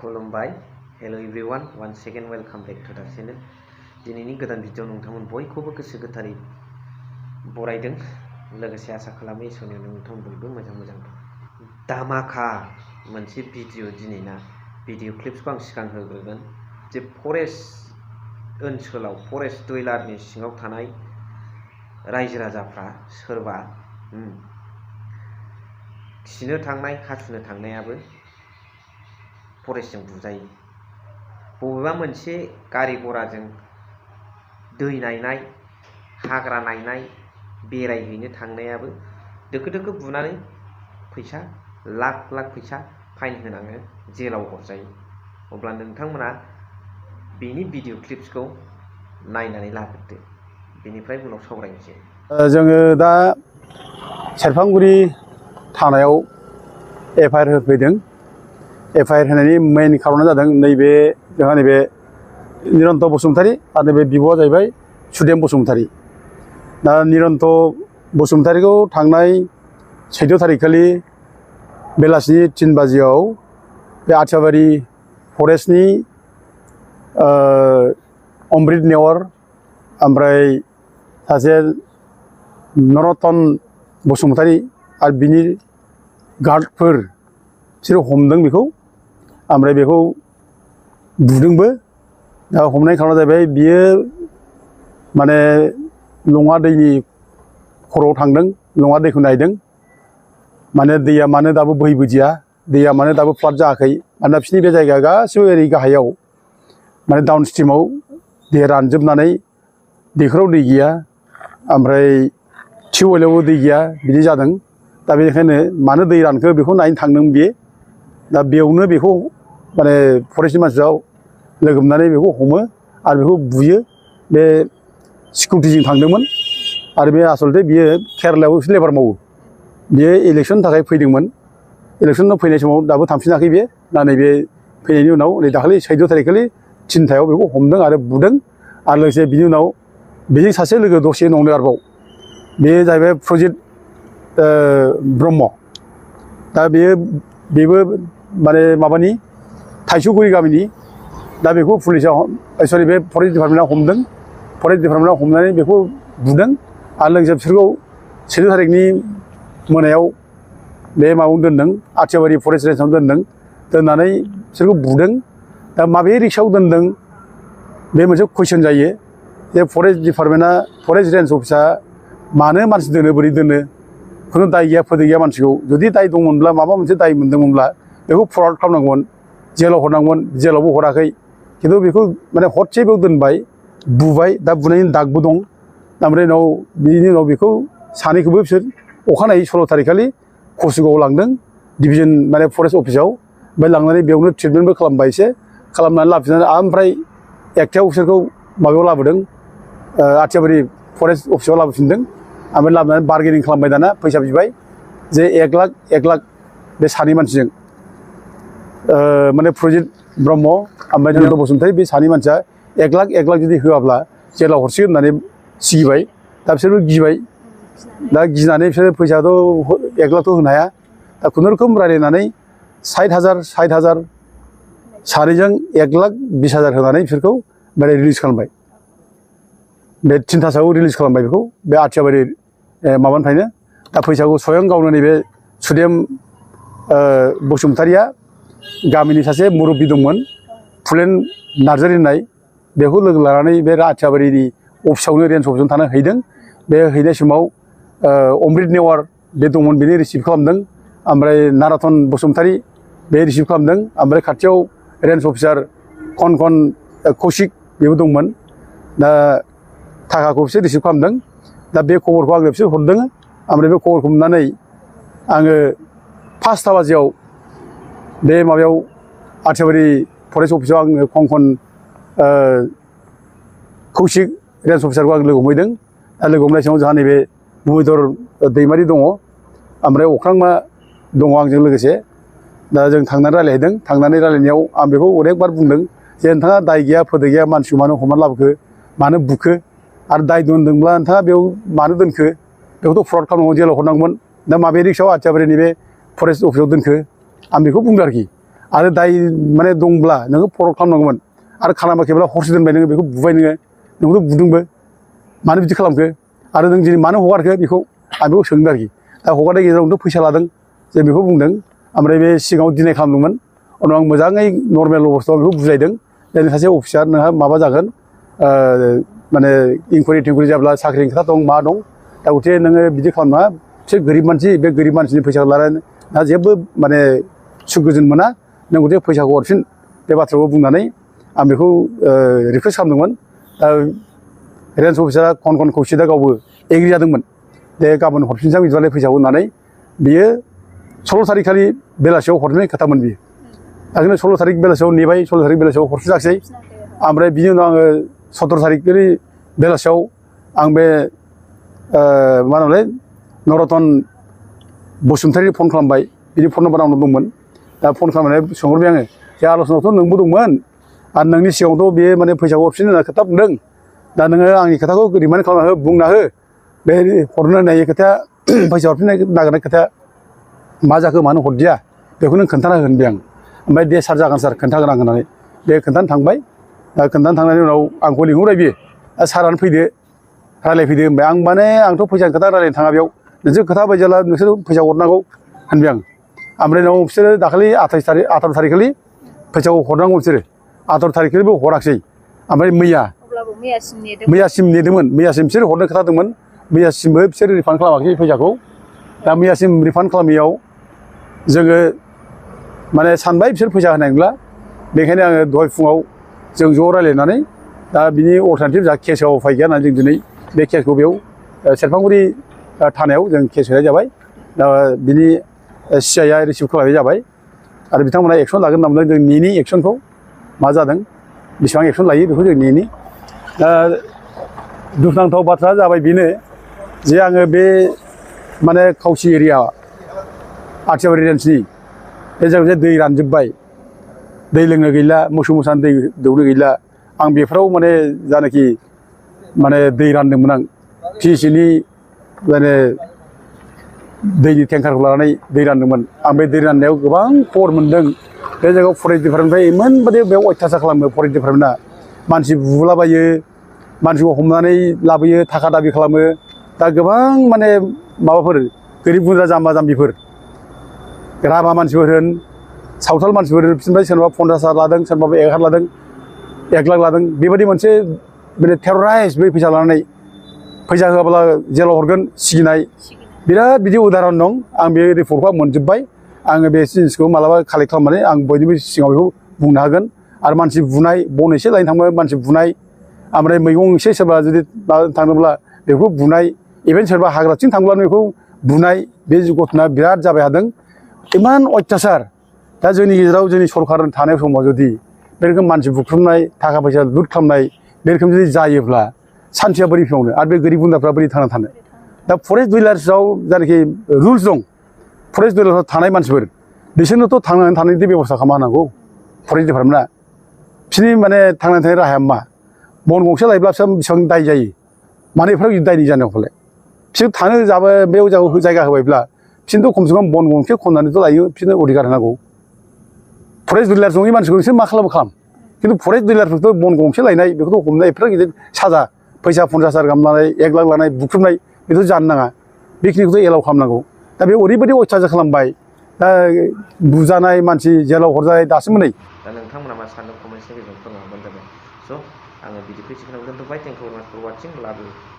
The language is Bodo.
खुलुमबाय hello everyone one second welcome back to the channel दिनैनि गोदान भिडिअ नोंथांमोन बयखौबो गोसो गोथारै बरायदों लोगोसे आसा खालामो इसोरनि नोंथांमोन बयबो मोजां धामाका मोनसे भिडिअ दिनैना भिडिअ क्लिप्सखौ आं सिगां होग्रोगोन जे फरेस्ट ओनसोलाव फरेस्ट डुवेलारनि सिङाव थानाय रायजो राजाफ्रा सोरबा खिनो थांनाय हासुनो थांनायाबो फरेस्टजों बुजायो बबेबा मोनसे गारि गराजों दै नायनाय हाग्रा नायनाय बेरायहैनो थांनायाबो दोखो दोखो बुनानै फैसा लाख लाख फैसा फाइन होनाङो जेलाव हरजायो अब्ला नोंथांमोना बेनि भिडिअ क्लिप्सखौ नायनानै लाग्रोदो बेनिफ्राय उनाव सावरायनोसै जोङो दा सेरफांगुरि थानायाव एफआइआर होफैदों एफआइआर होनायनि मेन खारना जादों नैबे जोंहा नैबे निरन्त बसुमतारी आरो नैबे बिब'आ जाहैबाय सुदेम बसुमतारी दा निरन्त बसुमतारीखौ थांनाय 14 थारिखखालि बेलासिनि 3 बाजियाव बे आथियाबारि फरेस्टनि अमृत नेवार ओमफ्राय सासे नरतन बसुमतारी आरो बिनि गार्डफोर बिसोर हमदों बेखौ ओमफ्राय बेखौ बुदोंबो दा हमनाय खारना जाहैबाय बियो माने लङा दैनि खर'आव थांदों लङा दैखौ नायदों माने दैया मानो दाबो बोहैबोदिया दैया मानो दाबो फ्लाड जायाखै मानोना बिसोरनि बे जायगाया गासिबो ओरै गाहायाव माने डाउन स्ट्रिमाव दै रानजोबनानै दैखराव दै गैया ओमफ्राय टिउबवेलावबो दै गैया बिदि जादों दा बेनिखायनो मानो दै रानखो बेखौ नायनो थांदों बियो दा बेयावनो बेखौ माने फरेस्टनि मानसिफ्रा लोगो हमनानै बेखौ हमो आरो बेखौ बुयो बे सिकिउरिटिजों थांदोंमोन आरो बे आसलथे बियो केरालायाव एसे लेबार मावो बियो इलेक्सननि थाखाय फैदोंमोन इलेक्सनाव फैनाय समाव दाबो थांफिनाखै बियो दा नैबे फैनायनि उनाव नै दाखालि 14 थारिखखालि थिनथायाव बेखौ हमदों आरो बुदों आरो लोगोसे बिनि उनाव बेजों सासे लोगो दसे नंदों आरोबाव बे जाहैबाय प्रजित ब्रह्म दा बेबो माने माबानि थाइसौगुरि गामिनि दा बेखौ पुलिसा सरि बे फरेस्ट डिपार्टमेन्टआ हमदों फरेस्ट डिपार्टमेन्टआ हमनानै बेखौ बुदों आरो लोगोसे बिसोरखौ 14 थारिखनि मोनायाव बे माबायाव दोनदों आथियाबारि फरेस्ट रेन्जआव दोननानै बिसोरखौ बुदों दा माबे रिक्सआव दोनदों बे मोनसे कुइसन जायो जे फरेस्ट डिपार्टमेन्टआ फरेस्ट रेन्ज अफिसा मानो मानसि दोनो बोरै दोनो खुनु दाय गैया फोदै गैया मानसिखौ जुदि दाय दंमोनब्ला माबा मोनसे दाय मोनदोंमोनब्ला बेखौ फरवार्ड खालामनांगौमोन जेलाव हरनांगौमोन जेलावबो हराखै खिन्थु बेखौ माने हरसे बेयाव दोनबाय बुबाय दा बुनायनि दागबो दं ओमफ्राय बिनि उनाव बेखौ सानैखौबो बिसोर अखानायै 16 थारिखखालि कसुगावआव लांदों डिभिजन माने फरेस्ट अफिसाव ओमफ्राय लांनानै बेयावनो ट्रिटमेन्टबो खालामबाय एसे खालामनानै लाबोफिननानै ओमफ्राय एकथायाव बिसोरखौ माबायाव लाबोदों आथियाबारि फरेस्ट अफिसाव लाबोफिनदों ओमफ्राय लाबोनानै बार्गेनिं खालामबाय दाना फैसा बिबाय जे 1 लाख बे सानै मानसिजों माने प्रजित ब्रह्म ओमफ्राय निरन्त बसुमतारी बे सानै मानसिया 1 लाख जुदि होआब्ला जेलाव हरसिगोन होननानै सिगिबाय दा बिसोरबो गिबाय दा गिनानै बिसोर फैसाथ' 1 लाखथ' होनो हाया दा खुनुरुखुम रायलायनानै 60,000 सानैजों 1,20,000 होनानै बिसोरखौ माने रिलिज खालामबाय बे 3थासोआव रिलिज खालामबाय बेखौ बे आथियाबारि माबानिफ्रायनो दा फैसाखौ स्वयं गावनो नैबे सुदेम बसुमतारीया गामिनि सासे मुरब्बी दंमोन फुलेन नार्जारी होननाय बेखौ लोगो लानानै बे आथियाबारिनि अफिसावनो रेन्ज अफिसावनो थाना हैदों बे हैनाय समाव अमृत नेवार बे दंमोन बेनि रिसिभ खालामदों ओमफ्राय नारातन बसुमतारी बे रिसिभ खालामदों ओमफ्राय खाथियाव रेन्ज अफिसार खन कौशिक बेबो दंमोन दा थाखाखौ बिसोर रिसिभ खालामदों दा बे खबरखौ आंनो बिसोर हरदों ओमफ्राय बे खबरखौ मोननानै आङो 5टा बाजियाव बे माबायाव आथियाबारि फरेस्ट अफिसाव आङो खन कौशिक रेन्ज अफिसारखौ आं लोगो हमहैदों दा लोगो हमनाय समाव जोंहा नैबे भुमिधर दैमारि दङ ओमफ्राय अख्रांमा दङ आंजों लोगोसे दा जों थांनानै रायलायहैदों थांनानै रायलायनायाव आं बेखौ अनेकबार बुंदों जे नोंथाङा दाय गैया फोदै गैया मानसिखौ मानो हमनानै लाबोखो मानो बुखो आरो दाय दोनदोंब्ला नोंथाङा बेयाव मानो दोनखो बेखौथ' फ्रड खालामनांगौ जेलाव हरनांगौमोन दा माबे रिक्सआव आथियाबारिनि बे फरेस्ट अफिसाव दोनखो आं बेखौ बुंदों आरोखि आरो दाय माने दंब्ला नोङो फरवार्ड खालामनांगौमोन आरो खालामाखैब्ला हरसे दोनबाय नोङो बेखौ बुबाय नोंखौथ' बुदोंबो मानो बिदि खालामखो आरो नों दिनै मानो हगारखो बेखौ आं बेखौ सोंदों आरोखि दा हगारनायनि गेजेरावनोथ' फैसा लादों जों बेखौ बुंदों ओमफ्राय बे सिगाङाव दिनाय खालामदोंमोन उनाव आं मोजाङै नर्मेल अबस्थायाव बेखौ बुजायदों जे सासे अफिसार नोंहा माबा जागोन माने इनकुवारि टिनकुवारि जाब्ला साख्रिनि खोथा दं मा दं दा गथे नोङो बिदि खालामनाङा बिसोर गोरिब मानसि बे गोरिब मानसिनि फैसाखौ लानानै दा जेबो माने सुख गोजोन मोना नों गथे फैसाखौ हरफिन बे बाथ्राखौ बुंनानै आं बेखौ रिकुवेस्ट खालामदोंमोन रेन्ज अफिसारा खन खौशिकआ गावबो एग्रि जादोंमोन दे गाबोन हरफिनसां बिदिबालाय फैसाखौ होननानै बियो 16 थारिख खालि बेलासियाव हरनाय खोथामोन बियो दा ओंखायनो 16 थारिख बेलासियाव नेबाय 16 थारिख बेलासियाव हरफिनाखिसै ओमफ्राय बिनि उनाव आङो 17 थारिखनि बेलासियाव आं बे मा होनोमोनलाय नरतन बसुमतारी फन खालामबाय बिनि फन नाम्बार आंनाव दंमोन दा फन खालामनानै सोंहरबाय आङो जे आल'सनायावथ' नोंबो दंमोन आरो नोंनि सिगाङावथ' बे माने फैसाखौ हरफिन होनना खोथा बुंदों दा नोङो आंनि खोथाखौ रिमाइन्ड खालामना हो बुंना हो बे हरनो होननाय खोथाया फैसा हरफिननाय नागिरनाय खोथाया मा जाखो मानो हरदिया बेखौ नों खोन्थाना हो होनबाय आं ओमफ्राय दे सार जागोन सार खोन्थागोन आं होननानै बे खोन्थानो थांबाय दा खोन्थानो थांनायनि उनाव आंखौ लिंहरबाय बियो दा सारानो फैदो रायज्लायफैदो होनबाय आं माने आंथ' फैसानि खोथा रायज्लायनो थाङा बेयाव नोंसोर खोथा बायदि जाला नोंसोर फैसा हरनांगौ होनबाय आं ओमफ्राय उनाव बिसोरो दाखालि 18 थारिख खालि फैसाखौ हरनांगौ बिसोरो 18 थारिख खालिबो हराखिसै ओमफ्राय मैयासिम नेदोंमोन मैयासिम बिसोर हरनो खोथा दंमोन मैयासिमबो बिसोर रिफान्ड खालामाखै फैसाखौ दा मैयासिम रिफान्ड खालामैयाव जोङो माने सानबाय बिसोर फैसा होनाय नंला बेखायनो आङो दहाय फुङाव जों ज' रायज्लायनानै दा बिनि अल्टारनेटिभ जा केसआव उफाय गैया होननानै जों दिनै बे केसखौ बेयाव सेरफांगुरि थानायाव जों केस होनाय जाबाय दा बिनि CI आ रिसिभ खालामनाय जाबाय आरो बिथांमोना एक्सन लागोन होनना बुंदों जों नेनि एक्सनखौ मा जादों बेसेबां एक्सन लायो बेखौ जों नेनि दा दुखुनांथाव बाथ्रा जाबाय बेनो जे आङो बे माने खावसि एरिया आथियाबारि रेन्जनि बे जायगायाव दै रानजोब्बाय दै लोंनो गैला मोसौ मोसानो दै दौनो गैला आं बेफोराव माने जानाखि माने दै रानदोंमोन आं PCनि माने दैनि टेंकारखौ लानानै दै रानदोंमोन आं बे दै राननायाव गोबां खबर मोन्दों बे जायगायाव फरेस्ट डिपार्टमेन्टनिफ्राय इमानबादि बेयाव अयथासार खालामो फरेस्ट डिपार्टमेन्टआ मानसि बुलाबायो मानसिखौ हमनानै लाबोयो थाखा दाबि खालामो दा गोबां माने माबाफोर गोरिब गुन्द्रा जाम्बा जाम्बिफोर राभा मानसिफोर होन सावथाल मानसिफोर बिसोरनिफ्राय सोरबा 50,000 लादों सोरबाबा 1 लाख लादों 1 लाख लादों बेबायदि मोनसे माने टेरराइज बै फैसा लानानै फैसा होआब्ला जेलाव हरगोन सिगिनाय बिराद बिदि उदाहरन दं आं बे रिपर्टखौ मोनजोब्बाय आङो बे जिनिसखौ मालाबा कालेक्ट खालामनानै आं बयनिबो सिगाङाव बेखौ बुंनो हागोन आरो मानसि बुनाय बन एसे लायनो थांबा मानसि बुनाय ओमफ्राय मैगं एसे सोरबा जुदि थाङोब्ला बेखौ बुनाय इभेन सोरबा हाग्राथिं थांब्लानो बेखौ बुनाय बे घटना बिराद जाबाय थादों इमान अयथासार दा जोंनि गेजेराव जोंनि सरकार थानाय समाव जुदि बे रोखोम मानसि बुख्रुबनाय थाखा फैसा लुट खालामनाय बे रोखोम जुदि जायोब्ला सान्थिया बोरै फैबावनो आरो बे गोरिब गुन्द्राफ्रा बोरै थांना थानो दा फरेस्ट डिलार्सआव जायनाखि रुल्स दं फरेस्ट डिलार्सआव थानाय मानसिफोर बिसोरनोथ' थांनानै थानायनि बेब'स्था खालामना होनांगौ फरेस्ट डिपार्टमेन्टआ बिसोरनि माने थांनानै थानाय राहाया मा बन गंसे लायोब्ला बिसोर बेसेबां दाय जायो मानो एफाराब दायनि जानायावलाय बिसोर थानो जाबा बे जायगा होबायब्ला बिसोरनोथ' खमसे खम बन गंसे खननानैथ' लायो बिसोरनो अधिकार होनांगौ फरेस्ट डिलार नङि मानसिखौ बिसोर मा खालाम खिन्थु फरेस्ट डिलारफोरखौथ' बन गंसे लायनाय बेखौथ' हमनाय एफाराब गिदिर साजा फैसा 50,000 गाहाम लानाय 1 लाख लानाय बुख्रुबनाय बेथ' जानो नाङा बेखिनिखौथ' एलाउ खालामनांगौ दा बे ओरैबायदि अयथासार खालामबाय दा बुजानाय मानसि जेलाव हरजानाय दासिमबो नै दा नोंथांमोना मा सानो कमेन्ट्सनि गेजेरजों फोरमायहरबानो जाबाय स' आङो भिडिअखौ एसेखिनियाव दोनथ'बाय थेंक इउ भेरि माच फर वाचिं लाभ इउ